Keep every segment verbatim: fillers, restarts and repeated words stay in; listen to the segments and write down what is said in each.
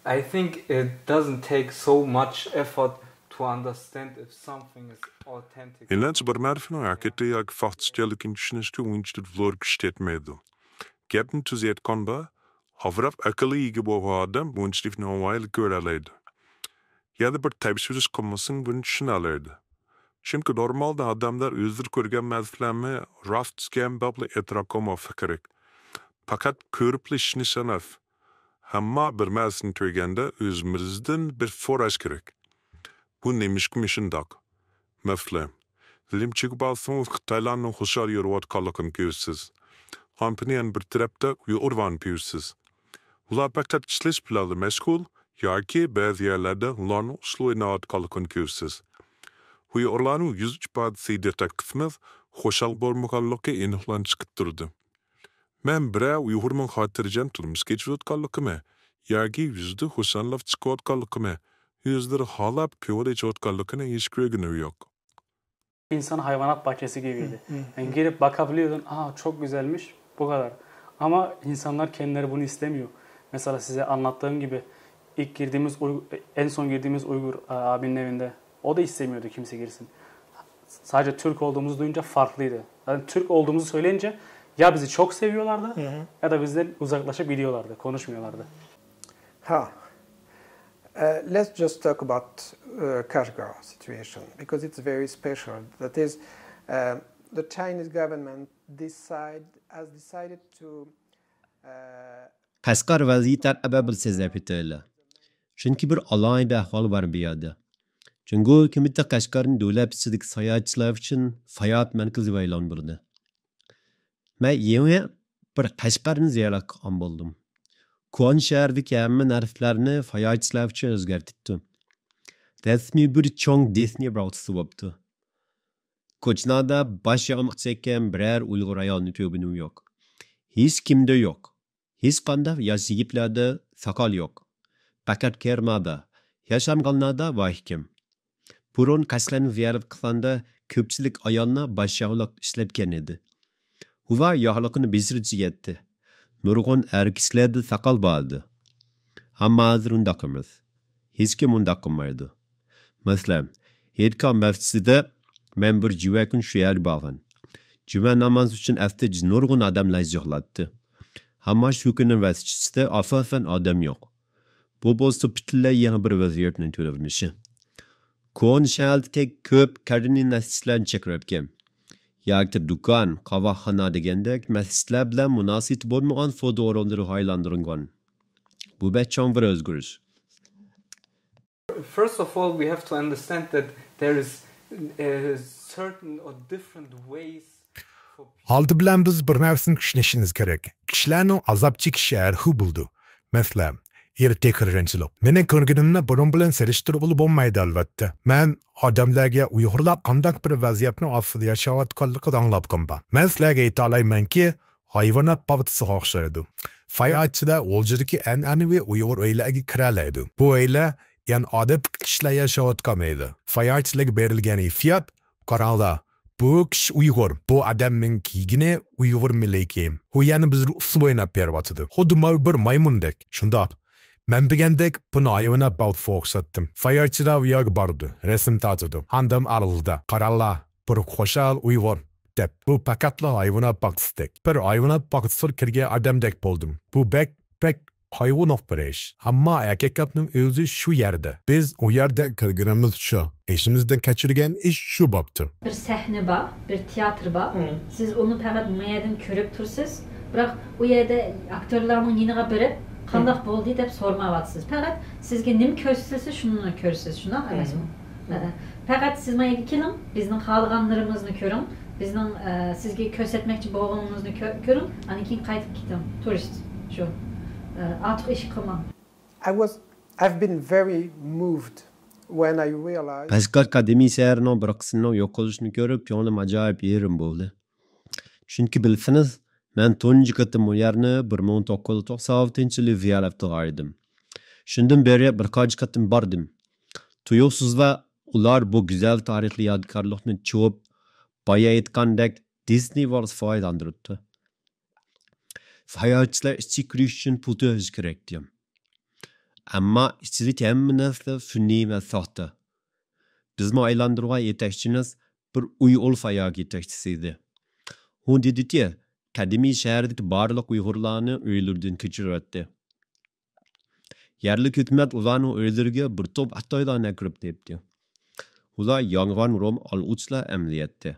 I think it doesn't take so much effort to understand if something is authentic. ئىلانچى بىر مەرىپىنىڭ ھەقىقىي ياكى فاكت ئىكەنلىكىنى چۈشىنىشكە ئۇنچىلىك زور كۈچ يەتمەيدۇ. گەپنى تۈز ئېيتقاندا، ئاۋراپ ئەقىلگە ئىگە بولغان ئادەم بۇنچىلىك ناۋايىلىك كۆرەلەيدۇ. يەنە بىر تەكشۈرۈش قىلمىسىڭ بۇنى چۈشىنەلەيدۇ. چۈنكى نورمالدا ئادەملەر ئۆزلىرى كۆرگەن مەسىلەنى راست ئىكەن دەپلا ئېتىراپ قىلماسلىق كېرەك. پەقەت كۆرۈپلا ئىشىنىش ئەمەس. ئەمما بىر مەسىلىنى كۆرگەندە ئۆزىمىزدىن بىر سوراش كېرەك. بۇ نېمىشقا مۇشۇنداق؟ مەسىلەن، لىمچىگە بارسىڭىز خىتايلارنىڭ خۇشال يۈرۈۋاتقانلىقىنى كۆرىسىز. ئاندىن يەنە بىر تەرەپتە ئۇيغۇرلارنى كۆرىسىز. ئۇلار پەقەت ئىشلەش بىلەنلا مەشغۇل ياكى بەزى يەرلەردە ئۇلارنىڭ ئۇسسۇل ئويناۋاتقانلىقىنى كۆرىسىز. ئۇيغۇرلارنىڭ يۈز ئىپادىسىگە دىققەت قىلسىڭىز، خۇشال بولمىغانلىقى ئېنىقلىنىپ چىقىپ تۇرىدۇ. مەن بىرەر ئۇيغۇرنىڭ خاتىرجەم تۇرمۇش كەچۈرۈۋاتقانلىقىمۇ ياكى يۈزىدە خۇشاللىق چىقىۋاتقانلىقىمۇ، ئۆزلىرى خالاپ كۆڭۈل ئېچىۋاتقانلىقىنى ھېچ كۆرگىنىم يوق. İnsan hayvanat bahçesi gibiydi. Yani girip bakabiliyordun, aa çok güzelmiş, bu kadar. Ama insanlar kendileri bunu istemiyor. Mesela size anlattığım gibi ilk girdiğimiz, Uy- en son girdiğimiz Uygur e, abinin evinde o da istemiyordu kimse girsin. Sadece Türk olduğumuzu duyunca farklıydı. Zaten Türk olduğumuzu söyleyince ya bizi çok seviyorlardı ya da bizden uzaklaşıp gidiyorlardı, konuşmuyorlardı. Ha. Uh, let's just talk about uh, Kashgar situation because it's very special. That is, uh, the Chinese government decide has decided to uh, قەشقەر ۋەزىيىتى ھەققىدە بىر سۆزلەپ ئۆتەيلى. چۈنكى بىر ئالاھىدە ئەھۋال بار بۇ يەردە. جۇڭگو ھۆكۈمىتى قەشقەرنى دۆلەت ئىچىدىكى ساياھەتچىلەر ئۈچۈن ساياھەت مەركىزىگە ئايلاندۇردى. مەن يېڭى بىر قەشقەرنى زىيارەت قىلغان بولدۇم. كونا شەھەردىكى ھەممە نەرسىلەرنى ساياھەتچىلەر ئۈچۈن ئۆزگەرتىپتۇ. رەسمىي بىر چوڭ دىسنېي باغچىسى بوپتۇ. كوچىلاردا باش يامىقى چەككەن بىرەر ئۇيغۇر ئايالنى كۆرگىنىم يوق. ھېچكىمدە يوق. ھېچقانداق ياش يىگىتلەردە ساقال يوق. پەقەت كېرىملاردا، ياشانغانلاردا بار ئىكەن. بۇرۇن قەشقەرنى زىيارەت قىلغاندا كۆپچىلىك ئاياللار باش ياغلىق ئىشلەتكەن ئىدى. ئۇلار ياغلىقىنى بېشىغا چىگەتتى. نۇرغۇن ئەر كىشىلەردە ساقال بار ئىدى. ئەمما ھازىر ئۇنداق ئەمەس. ھېچكىم ئۇنداق قىلمايدۇ. مەسىلەن، ھېيتگاھ مەسچىتىدە مەن بىر جۈمە كۈنى شۇ يەرگە بارغان. جۈمە نامازى ئۈچۈن ئەتىگە نۇرغۇن ئادەملەر يىغىلاتتى. ئەمما شۇ كۈنى مەسچىتتە ئاساسەن ئادەم يوق. بۇ بولسا پۈتۈنلەي يېڭى بىر ۋەزىيەتنىڭ كۆرۈنۈشى. كونا شەھەردىكى كۆپ قەدىمىي مەسچىتلەرنى چېقىۋەتكەن. ياكى دۇكان، قاۋاقخانا دېگەندەك مەسچىتلەر بىلەن مۇناسىۋىتى بولمىغان سودا ئورۇنلىرىغا ئايلاندۇرۇلغان. بۇ بەك چوڭ بىر ئۆزگىرىش. First of all, we have to understand that there is uh, certain or different ways for people. ئالدى بىلەن بىز بىر نەرسىنى چۈشىنىشىمىز كېرەك. كىشىلەرنىڭ ئازاب چېكىشى ھەر خىل بولىدۇ. مەسىلەن، ئىرقىي قىرغىنچىلىق. مېنىڭ كۆرگىنىمنى بۇنىڭ بىلەن سېلىشتۇرغىلى بولمايدۇ، ئەلۋەتتە. مەن ئادەملەرگە ئۇيغۇرلار قانداق بىر ۋەزىيەتنىڭ ئاستىدا ياشاۋاتقانلىقىنى ئاڭلاتقانمەن. مەن سىلەرگە ئېيتالايمەنكى، ھايۋانات باغچىسىغا ئوخشايدۇ. ساياھەتچىلەر غۇلجىدىكى ئەنئەنىۋى ئۇيغۇر ئۆيلەرگە كىرەلەيدۇ. بۇ ئۆيلەر يەنە ئادەتتىكى كىشىلەر ياشاۋاتقان ئۆيدۇر. ساياھەتچىلەرگە بېرىلگەن ھېسسىيات، قاراڭلار، بۇ كىشى ئۇيغۇر، بۇ ئادەمنىڭ كىيگىنى ئۇيغۇر مىللىي كىيىم. ئۇ يەنە بىزگە ئۇسسۇل ئويناپ بېرىۋاتىدۇ. خۇددى ماۋۇ بىر مايمۇندەك. شۇنداق. مەن دېگەندەك بۇنى ھايۋانات باغچىسىغا ئوخشاتتىم. ساياھەتچىلەر ئۇ يەرگە بارىدۇ، رەسىم تارتىدۇ. ئاندىن ئارىلىدا، قاراڭلار، بىر خۇشال ئۇيغۇر، دەپ. بۇ پەقەتلا ھايۋانات باغچىسىدەك. بىر ھايۋانات باغچىسىغا كىرگەن ئادەمدەك بولدۇم. بۇ بەك، بەك قايغۇلۇق بىر ئىش. ئەمما ھەقىقەتنىڭ ئۆزى شۇ يەردە. بىز ئۇ يەردە كىرگىنىمىزچە، ئېشىمىزدىن كەچۈرگەن ئىش شۇ بوپتۇ. بىر سەھنە بار، بىر تىياتىر بار. سىز ئۇنى پەقەت ما يەردىن كۆرۈپ تۇرسىز. بىراق ئۇ يەردە ئاكتيورلارنىڭ يېنىغا بېرىپ، قانداق بولدى دەپ سورىمايۋاتىسىز. پەقەت سىزگە نېمە كۆرسىتىلسە، شۇنى كۆرىسىز. شۇنداق ئەمەسمۇ؟ ھە. پەقەت سىز ما يەرگە كېلىڭ، بىزنىڭ خالىغانلىرىمىزنى كۆرۈڭ، بىزنىڭ ئە، سىزگە كۆرسەتمەكچى بولغىنىمىزنى كۆ-، كۆرۈڭ، ئاندىن كېيىن قايتىپ كېتىڭ. تۇرۇشسىز. شۇ. ئە، ئارتۇق ئىش قىلماڭ. I was I've been very moved when I realized قەشقەر قەدىمىي شەھىرىنىڭ بىر قىسمىنىڭ يوقىلىشىنى كۆرۈپ، كۆڭلۈم ئاجايىپ يېرىم بولدى. چۈنكى بىلسىڭىز، مەن تۇنجى قېتىم ئۇ يەرنى بىر مىڭ توققۇز يۈز توقسان ئالتىنچى يىلى زىيارەت قىلغانىدىم. شۇندىن بېرى بىر قانچە قېتىم باردىم. تۇيۇقسىزلا ئۇلار بۇ گۈزەل تارىخىي يادىكارلىقنى چۇۋۇپ، بايا ئېيتقاندەك، دىسنېي ۋورلدقا ئايلاندۇرۇپتۇ. ساياھەتچىلەر ئىچىگە كىرىش ئۈچۈن پۇل تۆلىشى كېرەكتى. ئەمما ئىچىدىكى ھەممە نەرسە سۈنئىي ۋە ساختا. بىزمۇ ئايلاندۇرغان يېتەكچىمىز بىر ئۇيغۇر ساياھەت يېتەكچىسى ئىدى. ئۇ دېدىكى، قەدىمىي شەھەردىكى بارلىق ئۇيغۇرلارنى ئۆيلىرىدىن كۆچۈرۈۋەتتى. يەرلىك ھۆكۈمەت ئۇلارنىڭ ئۆيلىرىگە بىر توپ خىتايلارنى ئەكىرىپ تېپتى. ئۇلار يانغان روم ئالغۇچىلار ئەمەلىيەتتە.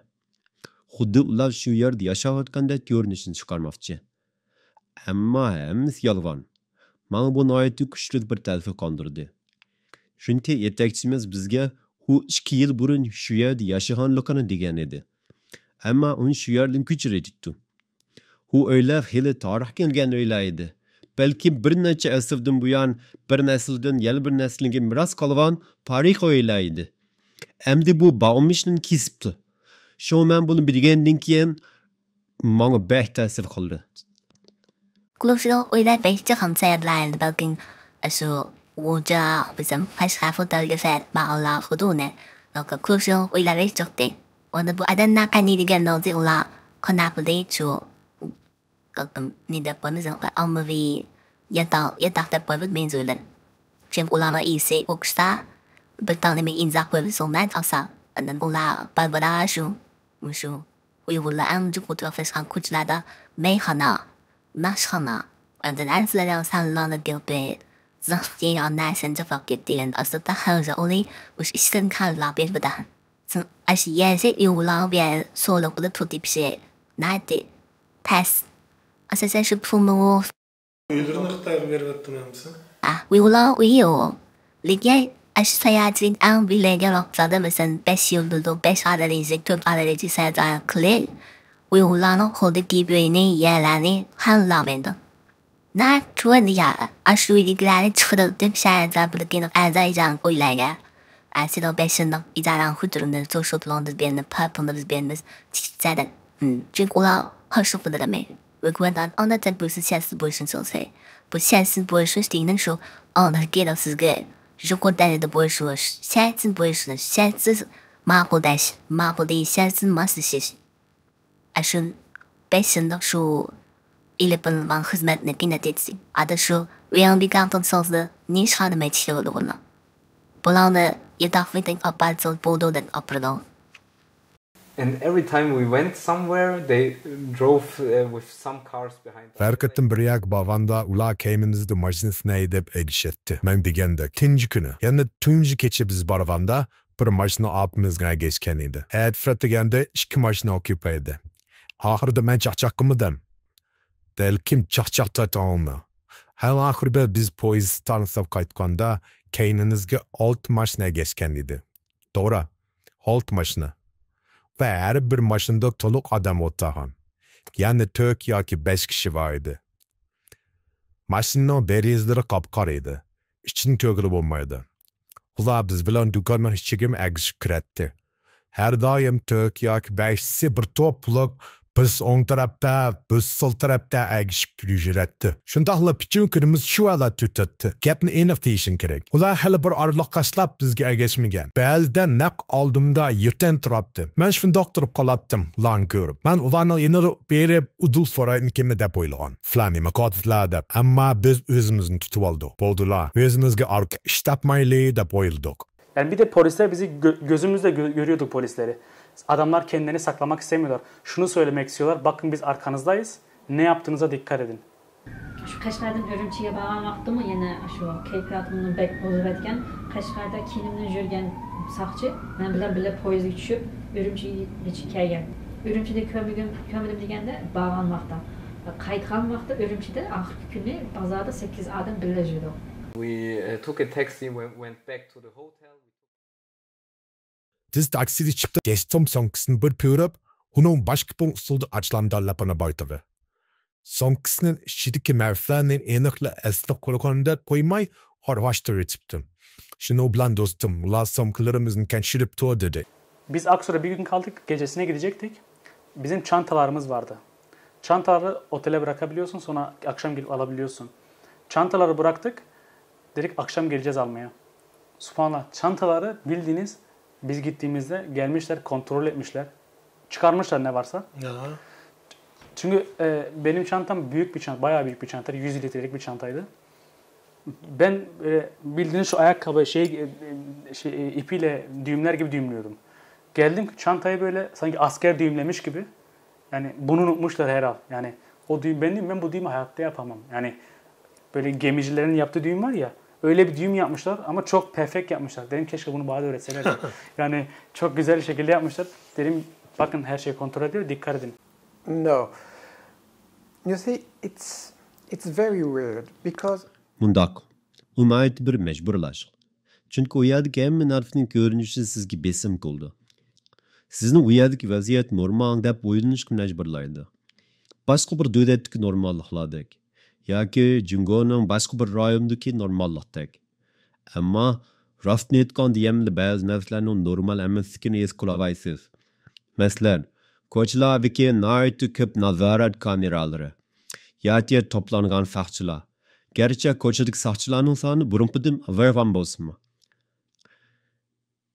خۇددى ئۇلار شۇ يەردە ياشاۋاتقاندەك كۆرۈنۈشنى چىقارماقچى. ئەمما ھەممىسى يالغان. ماڭا بۇ ناھايىتى كۈچلۈك بىر تەسىر قالدۇردى. چۈنكى يېتەكچىمىز بىزگە ئۇ ئىككى يىل بۇرۇن شۇ يەردە ياشىغانلىقىنى دېگەن ئىدى. ئەمما ئۇنى شۇ يەردىن كۆچۈرۈۋېتىپتۇ. ئۇ ئۆيلەر خېلى تارىخقا ئىگە ئۆيلەر ئىدى. بەلكىم بىر نەچچە ئەسىردىن بۇيان بىر نەسىلدىن يەنە بىر نەسىلگە مىراس قالغان تارىخىي ئۆيلەر ئىدى. ئەمدى بۇ باغمىشنى كېسىپتۇ. شۇڭا مەن بۇنى بىلگەندىن كېيىن ماڭا بەك تەسىر قىلدى. كۇلۇبچىلىق ئۆيلەر بەك جىق ھەم سەيەدلەردە بەلكىم ئاشۇ غۇلجا، بىزنىڭ قەشقەر خوتەلگە سەيەد ماڭغانلار خۇدۇنى. كۇلۇبچىلىق ئۆيلەر بەك جىقتى. ئۇندا بۇ ئادەملەر قەنى دېگەن نوزى ئۇلار قانداق بىلدى شۇ نېمە دەپ قويىمىز، ئاممىۋى ياتاق، ياتاق دەپ قويىمىز مەنزۇلىنى. چۈنكى ئۇلارنىڭ ئىگىسى ئوقۇشتا بىر تال نېمە ئىمزا قويۇۋېتىدۇ، مەن ئالسام، ئاندىن ئۇلار بارا-بارا شۇ، مۇشۇ ئۇيغۇرلار ئەڭ جىق ئولتۇراقلاشقان كوچىلاردا مەيخانا، ناشخانا، ئاندىن ھەر سىلەرنىڭ سانلارنى دېڭىپى، زىختى يا نەرسىنى جاپاپ كەتتى، ئەمدى ئاستىدا خەنزە ئۇلى مۇشۇ ئىشتىن كارلار بېرىدۇ. سىڭ ئاشۇ يەرسى ئۇيغۇرلارغا بۇ يەر سولۇق بىلەن تۇتۇپ ئىشى ناھايىتى تەس. ئاساسەن شۇ پۇلنىڭ ئۆيلىرىنى خىتايغا بېرىۋەتتىمۇ ھەممىسى؟ ئۇيغۇرلارغا ئۆيى يوق. لېكىن ئاشۇ ساياھەتچىلىك ئەڭ بىلىنگەن ۋاقىتلاردا، مەسىلەن، بەش يىلدىن بەش ئايلىق، تۆت ئايلىق ساياھەت قىلىپ، ئۇيغۇرلارنىڭ قولىدىكى ئۆينى، يەرلەرنى خەنزۇلارغا بېرىدۇ. نەچچە يا، ئاشۇ ئۆيدىكىلەرنى چىقىرىۋېتىپ، شەھەردە بىر ئەزا ئىجارە ئۆيلەرگە، ئە، سېنىڭ بەش يىللىق ئىجارەڭ ھۇجرىنى، توشۇتلۇڭنى بىز بېرىمىز، پاپىنى بىز بېرىمىز، چىقىپ كېتىسەن دەپ. چۈنكى ئۇلار قارشىلىق بىلدۈرمەيدۇ. ھۆكۈمەت ئانا تەلىپىسى سىياسىي بويسۇنۇش سىياسىي بويسۇنۇش دېگىنىم شۇ، ئالدىغا كېلىپ سىزگە يۇقىرى دەرىجىدە بويسۇنۇش، سىياسىي بويسۇنۇش، سىياسىي ماقۇلداش، ماقۇل دېيىش، سىياسىي ماسلىشىش. ئاشۇ بەش يىللىق شۇ ئېلىپ بېرىلغان خىزمەتنى قىيناپ كەتسە، ئادا شۇ ۋېڭ بىكاڭتون سوزدى، نىشانى مەتىشلىۋالىدىغۇلار. بۇلارنى ياتاق ۋىتىن ئاپارتسىڭىز بولىدۇ دەپ ئاپىرىدۇ. And every time we went somewhere, they drove uh, with some cars behind us. ھەر قېتىم بىر يەرگە بارغاندا، ئۇلار كەينىمىزدە ماشىنىسىنى ھەيدەپ ئەگىشەتتى. مەن دېگەندەك، تۇنجى كۈنى، يەنى تۇنجى كېچە بىز بارغاندا، بىر ماشىنا ئاپىمىزغا ئەگەشكەن ئىدى. ئەتىسى دېگەندە ئىككى ماشىنا ئوكۇپايدى. ئاخىرىدا مەن چاقچاق قىلمىدىم. بەلكىم چاقچاق تارتىۋالىمەن. ھەم ئاخىرىدا بىز پويىز ئىستانسىسىغا قايتقاندا، كەينىمىزگە ئالتە ماشىنا ئەگەشكەن ئىدى. توغرا، ئالتە ماشىنا. ۋە ھەر بىر ماشىنىدا تولۇق ئادەم ئولتۇرغان. يەنى تۆت ياكى بەش كىشى بار ئىدى. ماشىنىنىڭ دېرىزىلىرى قاپقارا ئىدى. ئىچىنى كۆرگىلى بولمايدۇ. ئۇلار بىز بىلەن دۇكاننىڭ ئىچىگىمۇ ئەگىشىپ كىرەتتى. ھەر دائىم تۆت ياكى بەشسى بىر توپ بولۇپ، بىز ئوڭ تەرەپتە، بىز سول تەرەپتە ئەگىشىپ يۈرەتتى. شۇنداقلا پۈتۈن كۈنىمىز شۇ ھالەتتە ئۆتەتتى. گەپنى ئېنىق دېيىشىم كېرەك. ئۇلار خېلى بىر ئارىلىق تاشلاپ بىزگە ئەگەشمىگەن. بەزىدە نەق ئالدىمدا يۆتەن تۇراتتى. مەن شۇنداق تۇرۇپ قالاتتىم، ئۇلارنى كۆرۈپ. مەن ئۇلارنىڭ يېنىغا بېرىپ، ئۇدۇل سورايمىكىنمەن دەپ ئويلىغان. فىلان نېمە قىلىۋاتىسىلەر دەپ. ئەمما بىز ئۆزىمىزنى تۇتۇۋالدۇق. بولدىلا، ئۆزىمىزگە ئارتۇق ئىش تاپمايلى دەپ ئويلىدۇق. Yani bir de polisler bizi gö- gözümüzde gö- görüyorduk polisleri. Adamlar kendilerini saklamak istemiyorlar. Şunu söylemek istiyorlar. Bakın biz arkanızdayız. Ne yaptığınıza dikkat edin. شۇ قەشقەردىن ئۈرۈمچىگە بارغان ۋاقتىمۇ يەنە شۇ كەيپىياتىمنى بەك بۇزۇۋەتكەن. قەشقەردە كىيىنىمنى يۈرگەن ساقچى مەن بىلەن بىللە پويىزغا چۈشۈپ، ئۈرۈمچىگىچە كەلگەن. ئۈرۈمچىدە كۆرمىگەن، كۆرمىدىم دېگەندە بارغان ۋاقىتتا. قايتقان ۋاقىتتا ئۈرۈمچىدە ئاخىرقى كۈنى بازاردا سەككىز ئادەم بىللە يۈردۇق. We uh, took a taxi, went, went back to the hotel. بىز تاكسىدىن چىقتۇق. گەستوم سومكىسىنى بىر پۈۋرەپ، ئۇنىڭ باشقا پۇڭ ئۇسۇلدا ئاچىلانداللىقىنى بايقىدى. سومكىسىنىڭ ئىچىدىكى مەرسىلەرنى ئېنىقلا ئەسلىگە قويغاندەك قويماي، ئارىۋاشتۇرۇۋېتىپتۇ. شۇنىڭ بىلەن دوستۇم، ئۇلار سومكىلىرىمىزنى كەچۈرۈپتۇ، دېدى. Biz Aksu'da bir gün kaldık, gecesine gidecektik. Bizim çantalarımız vardı. Çantaları otele bırakabiliyorsun, sonra akşam gelip alabiliyorsun. Çantaları bıraktık, dedik akşam geleceğiz almaya. Subhanallah, çantaları bildiğiniz biz gittiğimizde gelmişler, kontrol etmişler. Çıkarmışlar ne varsa. Ya. Çünkü e, benim çantam büyük bir çanta, bayağı büyük bir çantaydı. yüz litrelik bir çantaydı. Ben böyle bildiğiniz şu ayakkabı şey, e, şey e, ipiyle düğümler gibi düğümlüyordum. Geldim ki çantayı böyle sanki asker düğümlemiş gibi. Yani bunu unutmuşlar herhal. Yani o düğüm ben değil, ben bu düğümü hayatta yapamam. Yani böyle gemicilerin yaptığı düğüm var ya. Öyle bir düğüm yapmışlar ama çok perfect yapmışlar. Dedim keşke bunu bana da öğretseler. Yani çok güzel şekilde yapmışlar. Dedim bakın her şey kontrol ediyor, dikkat edin. No. You see, it's it's very weird because مۇنداق، ئۇ ناھايىتى بىر مەجبۇرلاش. چۈنكى ئۇ يەردىكى ھەممە نەرسىنىڭ كۆرۈنۈشى سىزگە بېسىم قىلىدۇ. سىزنى ئۇ يەردىكى ۋەزىيەت نورمال دەپ ئويلىنىشقا مەجبۇرلايدۇ. باشقا بىر دۆلەتتىكى نورماللىقلاردەك ياكى جۇڭگونىڭ باشقا بىر رايونىدىكى نورماللىقتەك. ئەمما راستىنى ئېيتقاندا يەنىلا بەزى نەرسىلەرنىڭ نورمال ئەمەسلىكىنى ھېس قىلالايسىز. مەسىلەن، كوچىلاردىكى ناھايىتى كۆپ نازارەت كامېرالىرى ياكى توپلانغان ساقچىلار. گەرچە كوچىدىكى ساقچىلارنىڭ سانى بۇرۇنقىدىن ئازايغان بولسىمۇ،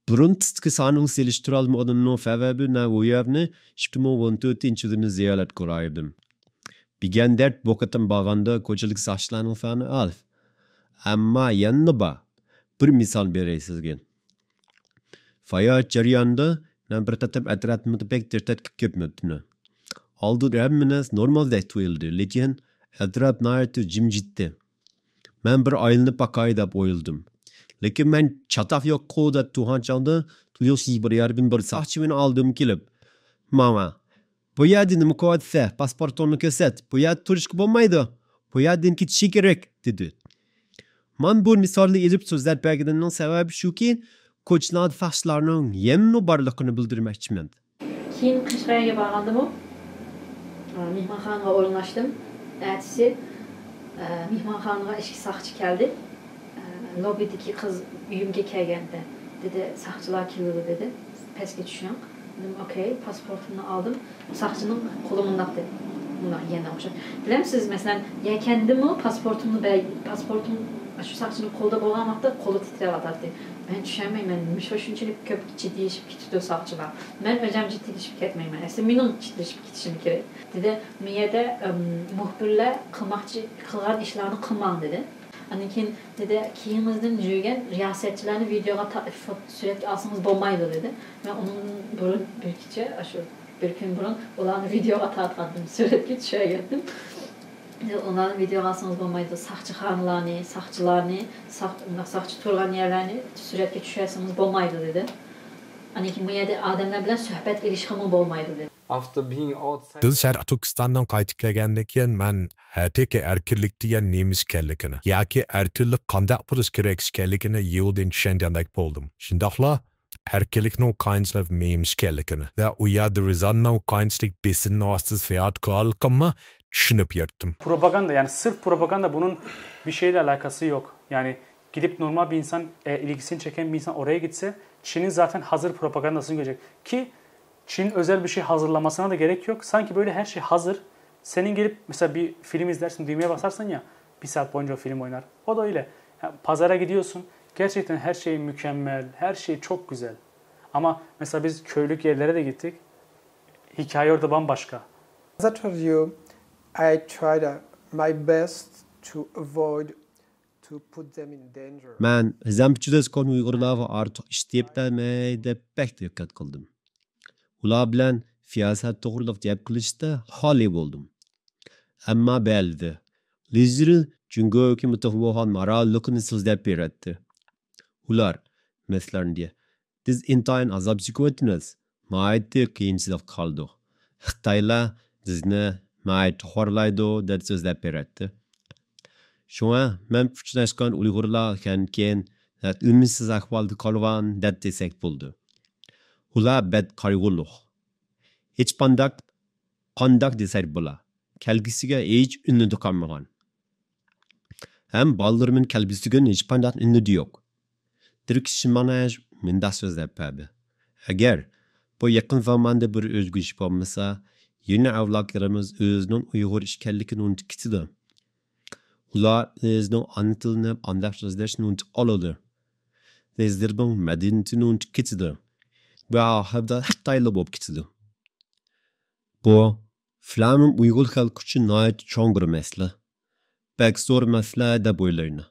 بۇرۇنقىدىكى ساننىڭ سېلىشتۇرالمىغىنىمنىڭ سەۋەبى مەن ئۇ يەرنى ئىككى مىڭ ئون تۆتىنچى يىلىنى زىيارەت قىلايدىم. بىگەندەرت بۇ قېتىم بارغاندا كوچىدىكى ساقچىلارنىڭ سانى ئاز. ئەمما يەنىلا بار. بىر مىسال بېرەي سىزگە. ساياھەت جەريانىدا مەن بىر قېتىم ئەتراپىمدا بەك دىققەت قىلىپ كۆرمەپتىمەن. ئالدىدا ھەممە نەرسە نورمالدەك تۇيۇلدى، لېكىن ئەتراپ ناھايىتى جىمجىتتى. مەن بىر ئايلىنىپ باقاي دەپ ئويلىدىم. لېكىن مەن چاتاق يوققۇ دەپ تۇرغان چاغدا تۇيۇقسىز بىر يەردىن بىر ساقچى مېنى ئالدىمغا كېلىپ، ماڭا، بۇ يەردە نېمە قىلىۋاتىسەن؟ پاسپورتۇڭنى كۆرسەت. بۇ يەردە تۇرۇشقا بولمايدۇ. بۇ يەردىن كېتىشىڭ كېرەك، دېدى. مەن بۇ مىسالنى ئېلىپ سۆزلەپ بەرگىنىمنىڭ سەۋەبى شۇكى، كوچىلاردا ساقچىلارنىڭ يەنىلا بارلىقىنى بىلدۈرمەكچىمەن. كېيىن قەشقەرگە بارغاندىمۇ، ئە، مېھمانخانىغا ئورۇنلاشتىم. ئەتىسى، ئە، مېھمانخانىغا ئىككى ساقچى كەلدى. ئە، لوببىدىكى قىز ئۆيۈمگە كەلگەندە، دېدى، ساقچىلار كېلىدۇ، دېدى. پەسكە چۈشۈڭ. دېدىم، ئوكەي، پاسپورتۇمنى ئالدىم. ساقچىنىڭ قولى مۇنداق دېدى. مۇنداق يەنە ئوخشاپ. بىلەمسىز، مەسىلەن، يەكەندىمۇ پاسپورتۇمنى بەر-، پاسپورتۇم شۇ ساقچىنىڭ قولىدا بولغان ۋاقىتتا قولى تىترەۋاتاتتى. مەن چۈشەنمەيمەن، نېمىشقا شۇنچىلىك كۆپ جىددىيلىشىپ كېتىدۇ ساقچىلار. مەن ئۆزۈم جىددىيلىشىپ كەتمەيمەن. ئەسلى مېنىڭ جىددىيلىشىپ كېتىشىم كېرەك. دېدى، مۇ يەردە، ئىم، مۇخبىرلار قىلماقچى، قىلغان ئىشلارنى قىلماڭ، دېدى. ئاندىن كېيىن دېدى، كىيىمىڭىزدىن يۈرگەن رىياسەتچىلەرنى ۋىدېئوغا تا-، فو-، سۈرەتكە ئالسىڭىز بولمايدۇ، دېدى. مەن ئۇنىڭدىن بۇرۇن بىر كېچە، ئاشۇ بىر كۈن بۇرۇن ئۇلارنى ۋىدېئوغا تارتقانىدىم، سۈرەتكە چۈشۈرگەنىدىم. ئۇلارنى ۋىدېئوغا ئالسىڭىز بولمايدۇ، ساقچىخانىلارنى، ساقچىلارنى، ساق-، ساقچى تۇرغان يەرلەرنى سۈرەتكە چۈشۈرسىڭىز بولمايدۇ، دېدى. ئاندىن كېيىن بۇ يەردە ئادەملەر بىلەن سۆھبەت ئېلىشقىمۇ بولمايدۇ، دېدى. بىز شەرقىي تۈركىستاندىن قايتىپ كەلگەندىن كېيىن مەن ھەقىقىي ئەركىنلىك دېگەن نېمە ئىكەنلىكىنى ياكى ئەركىنلىك قانداق بولۇش كېرەك ئىكەنلىكىنى يېڭىدىن چۈشەنگەندەك بولدۇم. شۇنداقلا ئەركىنلىكنىڭ قانچىلىك مۇھىم ئىكەنلىكىنى ۋە ئۇ يەردە ۋىزاننىڭ قانچىلىك بېسىمنىڭ ئاستىدا ساياھەت قىلغانلىقىمنى چۈشىنىپ يەتتىم. Propaganda, yani sırf propaganda, bunun bir şeyle alakası yok. Yani gidip normal bir insan, e, ilgisini çeken bir insan oraya gitse, Çin'in zaten hazır propagandasını görecek. Ki Çin özel bir şey hazırlamasına da gerek yok. Sanki böyle her şey hazır. Senin gelip mesela bir film izlersin, düğmeye basarsan ya, bir saat boyunca o film oynar. O da öyle. Yani pazara gidiyorsun, gerçekten her şey mükemmel, her şey çok güzel. Ama mesela biz köylük yerlere de gittik. Hikaye orada bambaşka. As I told you, I tried uh, my best to avoid to put them in danger. مەن ھەزەم چۈدەسكەن ئۇيغۇرلارغا ئارتۇق ئىش تېپىپ بەرمەي دەپ بەك دىققەت قىلدىم. ئۇلار بىلەن سىياسەت توغرىلىق گەپ قىلىشتا خالىي بولدۇم. ئەمما بەلدى لىزىرى جۇڭگو ھۆكۈمىتىگە بولغان ماراللىقىنى سۆزلەپ بېرەتتى. ئۇلار، مەسىلەن، دېيە، بىز ئىنتايىن ئازاب چېكىۋاتىمىز، ناھايىتى قىيىنچىلىقتا قالدۇق. خىتايلار بىزنى ناھايىتى خورلايدۇ، دەپ سۆزلەپ بېرەتتى. شۇڭا مەن ئۇچراشقان ئۇيغۇرلار كەمكىن، ئۈمىدسىز ئەھۋالدا قالغان، دەپ دېسەك بولىدۇ. ئۇلار بەك قايغۇلۇق. ھېچقانداق، قانداق دېسەك بولا، كەلگۈسىگە ھېچ ئۈمىدى قالمىغان. ھەم بالىلىرىمنىڭ كەلگۈسىگە ھېچقانداق ئۈمىدى يوق. بىر كىشى ماڭا مۇنداق سۆزلەپ بەردى، ئەگەر بۇ يېقىن زاماندا بىر ئۆزگىرىش بولمىسا، يەنە ئەۋلادلىرىمىز ئۆزىنىڭ ئۇيغۇر ئىكەنلىكىنى ئۇنتۇپ كېتىدۇ. ئۇلار ئۆزىنىڭ ئانا تىلىنى ئانداق سۆزلەشنى ئۇنتۇپ قالىدۇ. ئۆزلىرىنىڭ مەدەنىيىتىنى ئۇنتۇپ كېتىدۇ. ۋە ئاخىرىدا خىتايلار بولۇپ كېتىدۇ. بۇ، فىلامىم ئۇيغۇر خەلقى ئۈچۈن ناھايىتى چوڭ بىر مەسىلە. بەك زور مەسىلە دەپ ئويلايمەن.